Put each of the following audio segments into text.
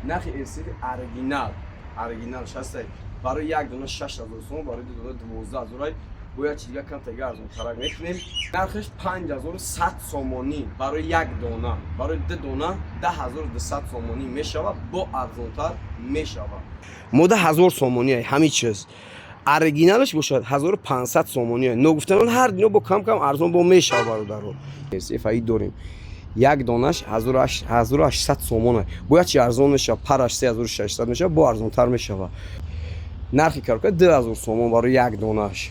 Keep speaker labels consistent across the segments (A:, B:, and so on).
A: Нархи RCF оригинал, оригинал шастай, барои як дона 6000 сомон, барои ду дона 12 000. Бояд чи дига камтага арзонтарак мекунем. Нархаш 5100 сомонӣ барои як дона, барои ду дона 10 200 сомонӣ мешавад, бо арзонтар мешавад. Мода 1000 сомонӣ ҳамин чиз, оригиналаш бошад 1500 сомонӣ. Ногуфтанон, ҳар дино бо кам кам арзон бо мешавад, бародаро. РСФ дорем, як донаш 1800 сомона, бояд чи арзон мешавад, параш 3600 мешавад, бо арзонтар мешавад. Нархи коробка 2000 сомон барои як донаш,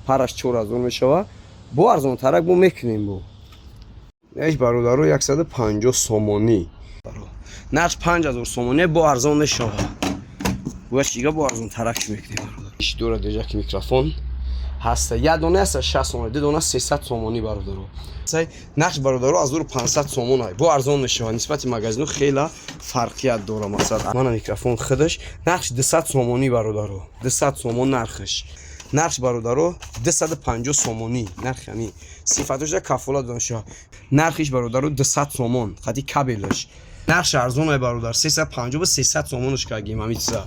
A: параш 4000 мешавад, бо арзонтарак бо мекунем. Бо еш, бародаро, 150 сомонӣ, нарх 5000 сомонӣ, бо арзон мешавад. Бояд чига бо арзонтарак мекунем, бародар. Дора дежаки микрофон ҳаста, як дона ҳаста 60 сомонӣ, ду дона 300 сомонӣ, бародаро. Нарх, бародаро, 1500 сомон, бо арзон мешавад, нисбати магазино хела фарқият дора. Мақсад, мана микрофон худаш, нархш 200 сомонӣ, бародаро, 200 сомон нархш. Нархш, бародаро, 250 сомонӣ нархи ҳамин, сифатоша кафолат дода мешавад. Нархиш, бародаро, 200 сомон қати кабелаш. Нархш арзонай, бародар, 350 ба 300 сомонаш кардем ҳамин чиза.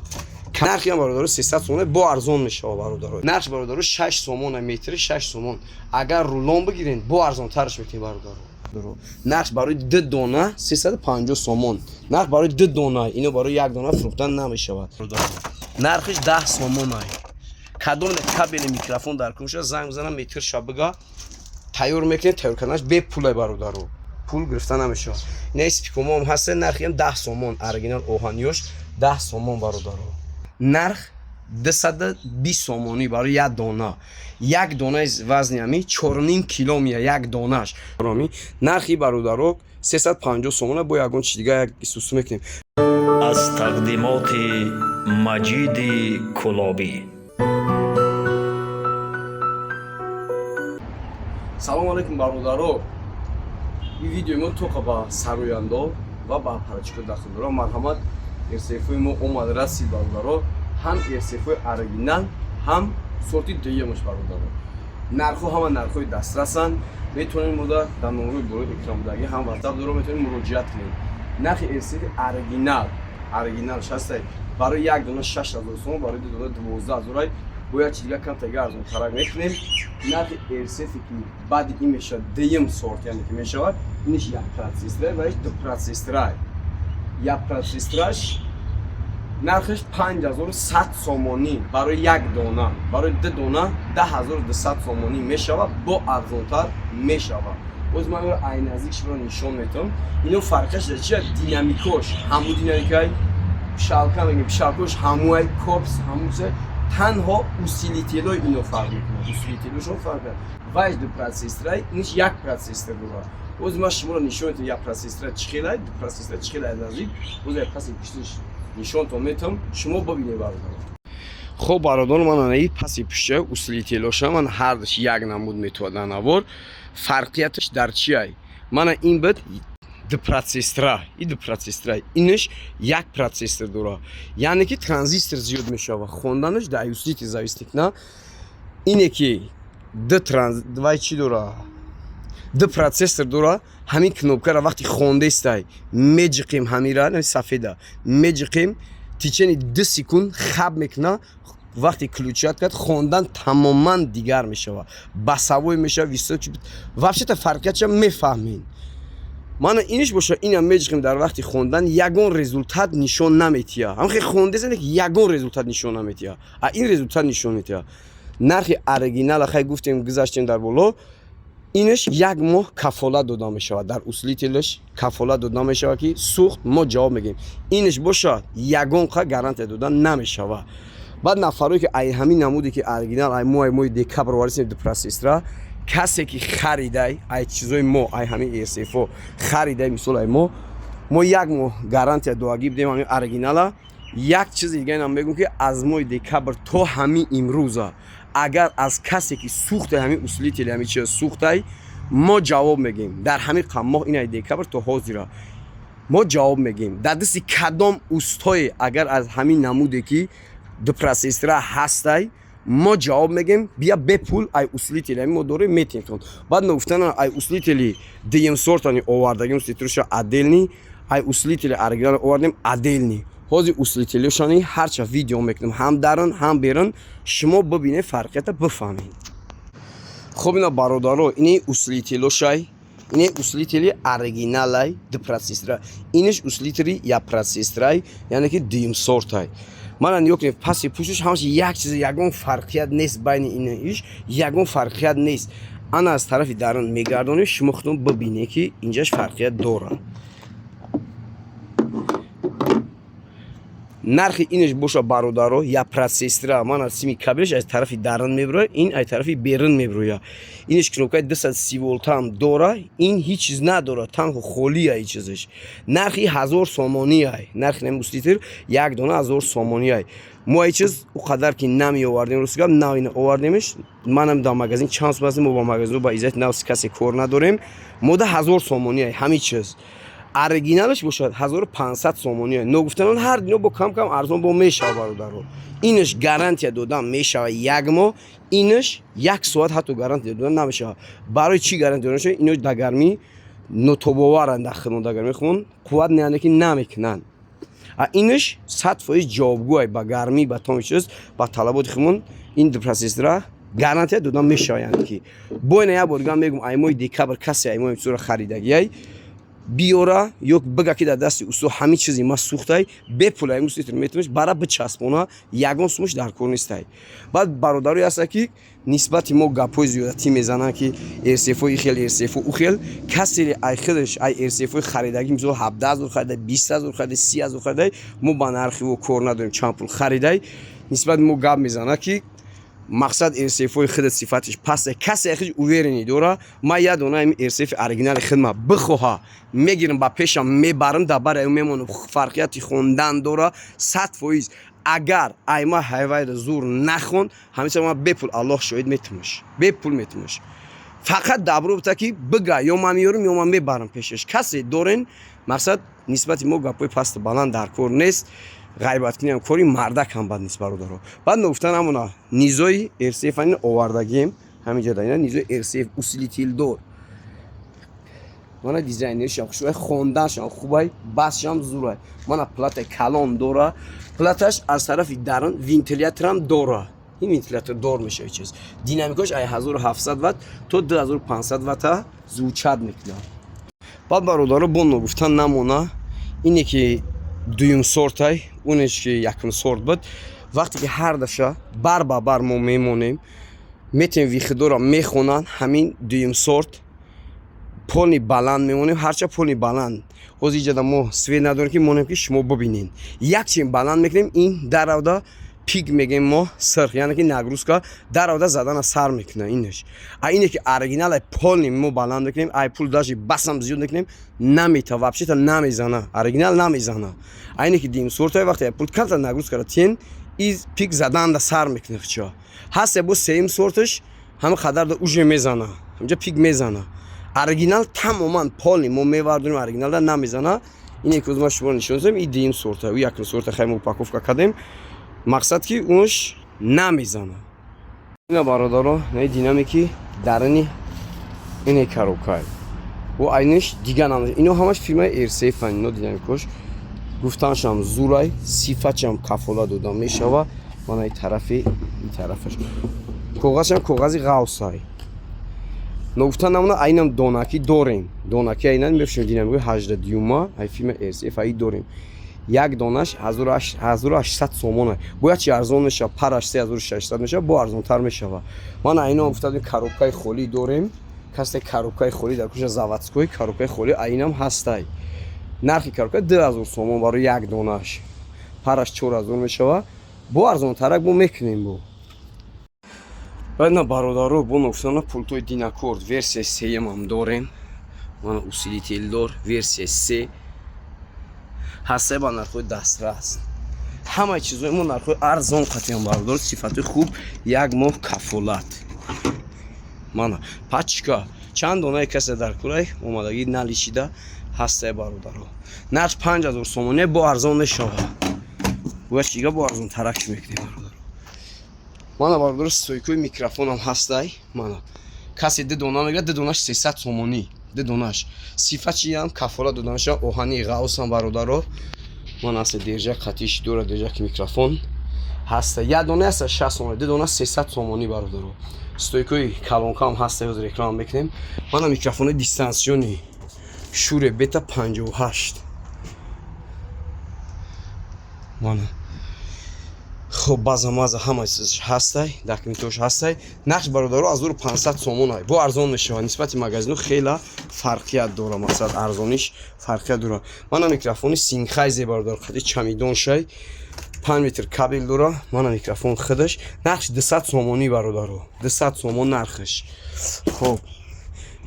A: Нархиам, бародаро, 300 сомон, бо арзон мешавад, бародаро. Нархш, бародаро, 6 сомон метри, 6 сомон. Агар рулон бигирен, бо арзонтараш мекунем, бародаро. Нарх барои ду дона 350 сомон, нарх барои ду дона, ино барои як дона фурӯхтан намешавад. Нархиш 10 сомонай. Кадом кабели микрофон дар кунша, занг бизанам, метр шабига тайёр мекунем. Тайёр карданаш бепулай, бародаро, пул гирифта намешавад. Ина спикомом ҳаста, нархиам 10 сомон, оригинал оҳаниёш 10 сомон, бародаро. Нарх 220 сомонӣ барои як дона. Як донаи вазни ҳами 4,5 кило мея як донаш. Нархи, бародаро, 350 сомона, бо ягон чи дига як исусу мекунем.
B: Аз тақдимоти Маҷиди Кулобӣ.
A: Салому алайкум, бародаро. Ин видеои мо тоқа ба сарояндо ва ба аппаратчико дахл дорад. Марҳамат, РСФои мо омад расид, бародаро, ҳам РСФои оригинал, ҳам сорти дуюмаш. Бародаро, нархҳо ҳама нархҳои дастрасанд. Метавонед мода дар номерои болои экран будагӣ, ҳам ватсап дорам, метавонед муроҷиат кунед. Нархи РСФ оригинал, оригинал шастай, барои як дона 6000 сомон, барои ду дона 12 000. Бояд чи дига камтага арзонтарак мекунем. Нархи РСФ ки баъди ин мешавад, дуюм сорт, яъне ки мешавад, иниш як процессора ва иш ду процессора. Як процессораш нархаш 5100 сомонӣ барои як дона, барои ду дона 10 200 сомонӣ мешавад, бо арзонтар мешавад. Боз ман ай наздик шуморо нишон метавам. Ино фарқаш дар чи? Динамикош ҳаму динамикай, пишалка мегем, пишалкош ҳамуай, корпус ҳамусе, танҳо усилителои ино фарқ мекунад, усилителошон фарқ мекунад. Вайш ду процессора, иниш як процессор дорад. Боз ман шуморо нишон метавам, як процессора чӣ хелай, ду процессора чӣ хелай, наздик боз як паси пуштиш нишонтон метавам, шумо бибинед, бародаро. Хоб, бародаро, ман анаи паси пушта усилителоша, ман ҳардаш як намуд метавад навор. Фарқияташ дар чиай? Мана ин буд ду процессора, и ду процессора, инаш як процессор дора, яъне ки транзистор зиёд мешава, хонданаш дар усилитель зависит мекунад. Ине ки ду транз вай чӣ дора, ду процессор дора. Ҳамин кнопкаро вақти хондестай, меҷиқем, ҳамира сафеда меҷиқем, течение 2 секунд хаб мекуна. Вақте включать кард, хондан тамоман дигар мешавад, басавой мешавад, высокий. Вообще-то фарқиятша мефаҳмед. Мана иниш боша, инам меҷиқем, дар вақти хондан ягон результат нишон наметиҳад. Ҳам хе хондеса, ягон результат нишон наметиҳад, а ин результат нишон метиҳад. Нархи оригинала хай гуфтем, гузаштем дар боло. Инаш як моҳ кафолат дода мешавад, дар усилителаш кафолат дода мешавад, ки сӯхт, мо ҷавоб мегӯем. Инаш бошад, ягон қа гарантия дода намешавад. Баъд нафарое ки ай ҳамин намуде ки оригинал, ай мо, ай моҳи декабр варисем ду процессора, касе ки харидай ай чизои мо, ай ҳамин РСФо харидай, мисол, ай мо як моҳ гарантия доагӣ бидем ҳамин оригинала. Як чизи дига инам мегӯм, ки аз моҳи декабр то ҳамин имрӯза агар аз касе ки сӯхтай, ҳамин усилители, ҳамин чиз сӯхтай, мо ҷавоб мегӯем. Дар ҳамин моҳ, инаи декабр то ҳозира, мо ҷавоб мегӯем. Дар дасти кадом устое агар аз ҳамин намуде ки ду процессора ҳастай, мо ҷавоб мегӯем, бия, бепул ай усилители ҳамин мо дорем, метем. Баъд ногуфтана, ай усилители дуюм сортани овардагим, усилителша отдельный. Ай усилители оригинал овардем, отдельный. Ҳозир усилителешони ҳарча видео мекунем, ҳам дарун, ҳам берун, шумо бибинед, фарқията бифаҳмед. Хоб, ина, бародаро, ини усилителошай. Ини усилители оригиналай, ду процессора. Иниш усилители як процессорай, яъне ки дуюм сортай. Мана, нигоҳ кунед, паси пушташ ҳамаш як чиз, ягон фарқият нест байни ину иш, ягон фарқият нест. Ана, аз тарафи дарун мегардонем, шумо худтон бибинед, ки инҷаш фарқият дорад. Нархи инаш боша, бародаро, як процессора. Мана, сими кабелш аз тарафи дарун мебирояд, ин аз тарафи берун мебирояд. Инаш кнопкаи 230 волтаам дора, ин ҳеҷ чиз надорад, танҳо холия ин чизаш. Нархи 1000 сомониай. Нархи нами усилитель як дона 1000 сомониай. Мо ай чиз ӯ қадар ки намеовардем, рости гап, нав ина овардемш. Манам дар магазин чанд сум ҳастем. Мо ба магазино ба иззати нафси касе кор надорем. Мода 1000 сомониай ҳамин чиз. Оригиналаш бошад 1500 сомония. Ногуфтанон, ҳар дино бо кам кам арзон бо мешава, бародаро. Инаш гарантия додан мешава як моҳ, инаш як соат ҳатто гарантия додан намешава. Барои чӣ гарантия додан мешава? Ино дар гармӣ нотобоваранд, дар худмон, дар гармии худмон қувват яъне ки намекунанд. А инаш 100% ҷавобгӯай ба гармӣ, ба тамоми чиз, ба талаботи худмон. Ин процессора гарантия додан мешава. Яъне ки бо ина як бор дигар мегум, ай моҳи декабр касе ай моҳи чизро харидагиай биёра ё бига, ки дар дасти усто ҳамин чизи ма сӯхтай, бепул ай усилитель метавониш бара бичаспона, ягон сумаш дар кор нестай. Баъд бародарое ҳаста, ки нисбати мо гапҳои зиёдатӣ мезананд, ки РСФо и хел, РСФо ӯ хел. Касе ай худаш ай РСФои харидагӣ, мисол, 17 000 харидай, 20 000 харидай, 30 000 харидай, мо ба нархи ӯ кор надорем, чанд пул харидай, нисбати мо гап мезанад, ки мақсад РСФои худат сифатиш паст. Касе худаш уверенный дора, ман як дона ами РСФ оригинали хидма бихоҳа, мегирам, ба пешам мебарам, дар бари мемонам, фарқияти хондан дора 100%. Агар айма ҳайвайра зур нахон, ҳамеша ман бепул, Аллоҳ шоҳид, метумаш, бепул метумаш. Фақат добро бута, ки бига, ё ман меёрам, ё ман мебарам пешаш. Касе дорен, мақсад, нисбати мо гапҳои пасту баланд дар кор нест, ғайбаткуниам кори мардакам бад нест, бародаро. Баъд ногуфта намона, низои РСФ ани овардагием ҳаминҷо да, ина низои РСФ усилителдор. Мана, дизайнершам хушбай, хонданшам хубай, басшам зурай. Мана, платаи калон дора, платаш аз тарафи дарун вентиляторам дора, ин вентилятор дор мешава чиз. Динамикош ай 1700 ватт то 2500 ватта звучать мекунад. Баъд, бародаро, бо ногуфта намона, ине ки дуюм сортай, унеш ки якум сорт буд, вақте ки ҳардаша бар ба бар мо мемонем, метем, выходора мехонанд. Ҳамин дуюм сорт полный баланд мемонем, ҳарча полный баланд. Ҳозир иҷода мо свет надорем, ки монем, ки шумо бибинед. Як чем баланд мекунем, ин даравда пик мегем мо, сирх, яъне ки нагрузка даравда задана сар мекуна инеш. А ине ки оригинал полный мо баланд мекунем, ай пул даже басам зиёд мекунем, намета, вообще-то намезана, оригинал намезана. А ине ки дуюм сортай, вақте пул камтар нагрузкара тиен, из пик заданда сар мекуна. Хча ҳаст бо сеюм сорташ, ҳама қадарда уже мезана, ҳамҷа пик мезана. Оригинал тамоман полный мо мевардонем, оригиналда намезана. Ине ки ма шумо нишон додем, и дуюм сорта. Ӯ якум сорта хай мо упаковка кардем, мақсад ки унаш намезана. Ина, бародаро, на динамики дарани ине коробкай о айниш дига намезана. Ино ҳамаш фирмаи РСФ. Ино динамикош гуфтаншам зурай, сифатшам кафола дода мешава. Мана, и тарафи, и тарафаш коғазшам коғази ғавсай. Ногуфта намона, айнам донакӣ дорем, донаки айнан мефурӯшем. Динамикои 18 дюйма ай фирма РСФ аи дорем, як донаш 1800 сомона. Бояд чи арзон мешава, параш 3600 мешава, бо арзонтар мешава. Ман айно гуфта, коробкаи холӣ дорем. Касе коробкаи холӣ дар куша, заводской коробкаи холӣ айнам ҳастай. Нархи коробка 2000 сомон барои як донаш, параш 4000 мешава, бо арзонтарак бо мекунем. Бо баъд на, бародаро, бо ногуфтана, пультои Динакорд версияи сеюмам дорем. Мана, усилителдор версияи се ҳастае, ба нархҳои дастрас. Ҳамаи чизҳои мо нархҳои арзон қатиям, бародор, сифати хуб, як моҳ кафолат. Мана, пачка чанд донаи касе дар курай омадагӣ налишида ҳастае, бародаро. Нарх 5000 сомоне, бо арзон мешавад, бояд чига бо арзонтарак мекунем, бародаро. Мана, бародаро, стойкои микрофонам ҳастай. Мана, касе ду дона мегирад, ду донаш 300 сомонӣ. Ду донаш сифатчиам кафолат дода мешава. Оҳани ғавсам, бародаро. Ман аста держак қатиш дора, держаки микрофон ҳаста. Як дона аста 60 сомонӣ, ду дона 300 сомонӣ, бародаро. Стойкои колонкаам ҳаста, ҳозир реклама мекунем. Мана микрофони дистанционный Шуре Бета 58. Мана, хоб, база маза ҳама чизаш ҳастай, документош ҳастай. Нархш, бародаро, 1500 сомон. Бо арзон мешавад, нисбати магазино хела фарқият дора, мақсад, арзониш фарқият дора. Мана микрофони Сенхайзер, бародар, қади чамидоншай, 5 метр кабел дора. Мана микрофон худаш, нархш 200 сомонӣ, бародаро, 200 сомон нархш. Хоб,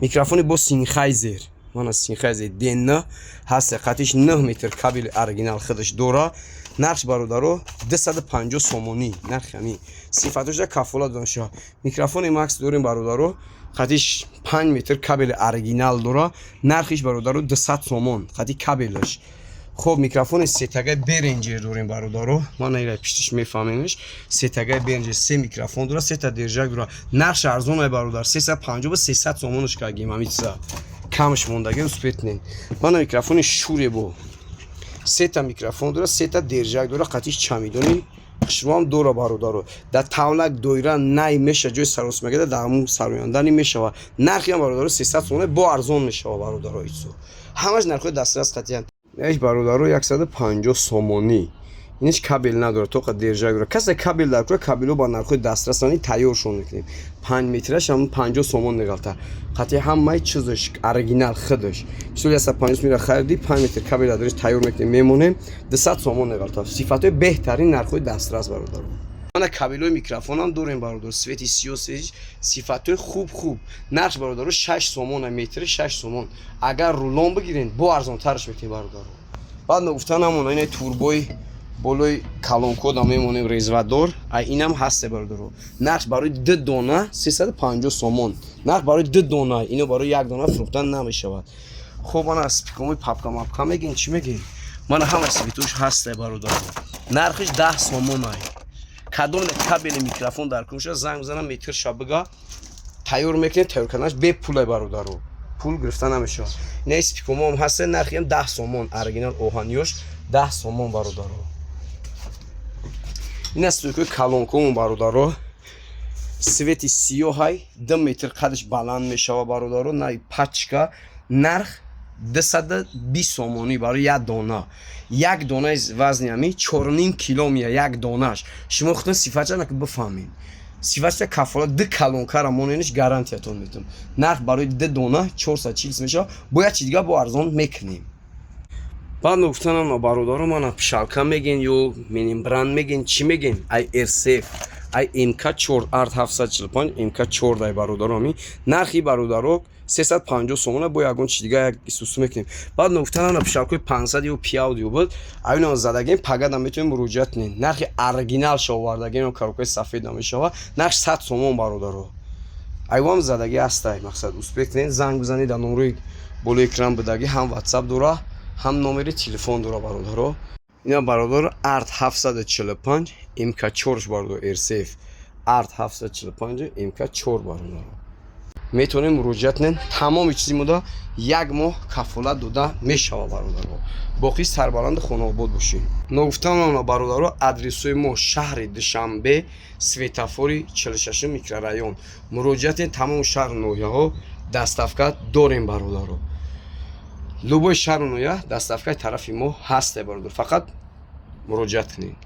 A: микрофони бо Сенхайзер, мана Сенхайзер D9 ҳаста, қатиш 9 метр кабели оригинал худаш дора. Нархш, бародаро, 250 сомонӣ нархи ҳамин. Сифатоша кафолат дода мешавад. Микрофони Макс дорем, бародаро, қатиш 5 метр кабели оригинал дора. Нархиш, бародаро, 200 сомон қати кабелаш. Хоб, микрофони сетагаи Беренҷер дорем, бародаро. Мана ира пиштиш мефаҳмемш. Сетагаи Беренҷер се микрофон дора, сета держак дора. Нархш арзонай, бародар, 350 ба 300 сомонаш кардем. Ҳамин чиза камш мондаги, успеть кунед. Мана микрофони Шуре, бо сета микрофон дора, сета держак дора, қатиш чамидони хушрӯам дора, бародаро. Дар тавлак, доира, най меша, ҷои саросмагада дар ҳамун сарояндани мешава. Нархиам, бародаро, 300 сомона, бо арзон мешава, бародаро. Исо ҳамаш нархҳои дастрас қатиян. Иш, бародаро, 150 сомонӣ. Иниш кабел надорад, тоқа держак дорад. Касе кабел дар кура, кабело ба нархҳои дастрасани тайёршон мекунем. 5 метраш ҳам 50 сомон меғалта, қатъи ҳамаи чизаш оригинал худаш. Мисол, 150 мира хариди, 5 метр кабел дариш тайёр мекунем, мемонем, 200 сомон меғалта. Сифатҳои беҳтарин, нархҳои дастрас, бародаро. Мана кабелҳои микрофонам дорем, бародар, цвети сиё, сифатҳои хуб хуб. Нархш, бародаро, 6 сомона метри, 6 сомон. Агар рулон бигирен, бо арзонтараш мекунем, бародаро. Баъд нагуфта намона, ина турбои болои колонкода мемонем, резвадор. А инам ҳасте, бародаро. Нархш барои ду дона 350 сомон. Нарх барои ду дона, ино барои як дона фурӯхтан намешавад. Хуб, мана спикомои папка мапка мегин, чӣ мегин? Мана ҳама цветош ҳасте, бародаро. Нархиш 10 сомонай. Кадом кабели микрофон дар кунша, занг бизанам, метрша бига, тайёр мекунем. Тайёр карданаш бепулай, бародаро, пул гирифта намешавад. Ина спикомоам ҳасте, нархиам 10 сомон, оригинал оҳаниёш 10 сомон, бародаро. Ина стойкои колонкомон, бародаро, цвети сиёҳай, 2 метр қадаш баланд мешава, бародаро. На пачка нарх 220 сомонӣ барои як дона. Як донаи вазни ҳами 4,5 кило мея як донаш. Шумо худтон сифатша наки бифаҳмед, сифатша кафолат. Ду колонкара монениш, гарантиятон метавон. Нарх барои ду дона 440 мешава, бо як чи дига бо арзон мекунем. Баъд нагуфтанам, бародаро, мана пишалка мегин ё мембран мегин, чӣ мегин? Ай RCF, ай МК 4 Арт 745 МК 4 дай, бародаро. Ами нархи, бародаро, 350 сомона, бо ягон чи дига як исусу мекунем. Баъд нагуфтанам, пишалкои 500 ё Пиаудио буд, аюна задагем, пагада метавонем муроҷиат кунем. Нархи оригиналша овардагем, коробкаи сафед намешава. Нарх 100 сомон, бародаро. Айвам задагӣ ҳастай, мақсад, успеть кунед, занг бизанед дар номерои болои экран будагӣ. Ҳам ватсап дора, ҳам номери телефон дора, бародаро. Ина, бародаро, Арт 745 МК4, бародаро. RCF Арт 745 МК4, бародаро, метавонем муроҷиат кунем. Тамоми чизи мода як моҳ кафолат дода мешавад, бародаро. Боқӣ сарбаланди хонаобод бошед. Ногуфтам, бародаро, адресҳои мо: шаҳри Душанбе, светофори 46 микрорайон. Муроҷиат кунед, тамоми шаҳру ноҳияҳо доставка дорем, бародаро. Любой шаҳру ноҳия доставкаи тарафи мо ҳасте, бародар, фақат муроҷиат кунед.